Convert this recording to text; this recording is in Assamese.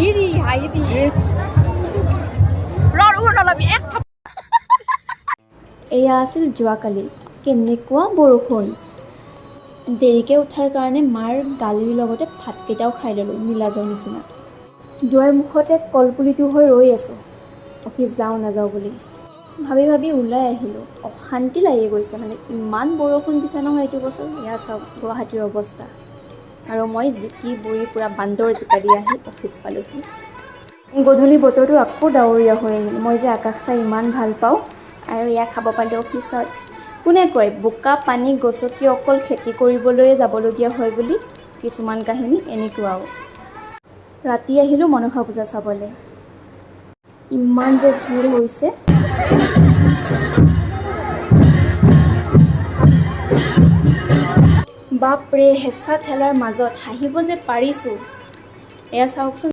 হাঁহি দি হাঁহি দি ৰ নলবি এক। এয়া আছিল যোৱাকালি। কেনেকুৱা বৰষুণ! দেৰিকৈ উঠাৰ কাৰণে মাৰ গালিৰ লগতে ভাতকেইটাও খাই ল'লোঁ নিলাজৰ নিচিনা। দুৱাৰ মুখতে কলপুলিটো হৈ ৰৈ আছোঁ, অফিচ যাওঁ নাযাওঁ বুলি ভাবি ভাবি ওলাই আহিলোঁ। অশান্তি লাগি গৈছে, মানে ইমান বৰষুণ দিছে নহয় এইটো বছৰ। এয়া চাওক গুৱাহাটীৰ অৱস্থা। আৰু মই জিকি বুৰি পূৰা বান্দৰ জিকা দি আহি অফিচ পালোঁহি। গধূলি বতৰটো আকৌ ডাৱৰীয়া হৈ আহিল। মই যে আকাশ চাই ইমান ভাল পাওঁ। আৰু এয়া খাব পালোঁ অফিচত। কোনে কয় বোকা পানী গছকি অকল খেতি কৰিবলৈয়ে যাবলগীয়া হয় বুলি? কিছুমান কাহিনী এনেকুৱাও। ৰাতি আহিলোঁ মনসা পূজা চাবলৈ। ইমান যে ভিৰ হৈছে! বাপৰে, হেঁচা ঠেলাৰ মাজত হাঁহিব যে পাৰিছোঁ! এয়া চাওকচোন।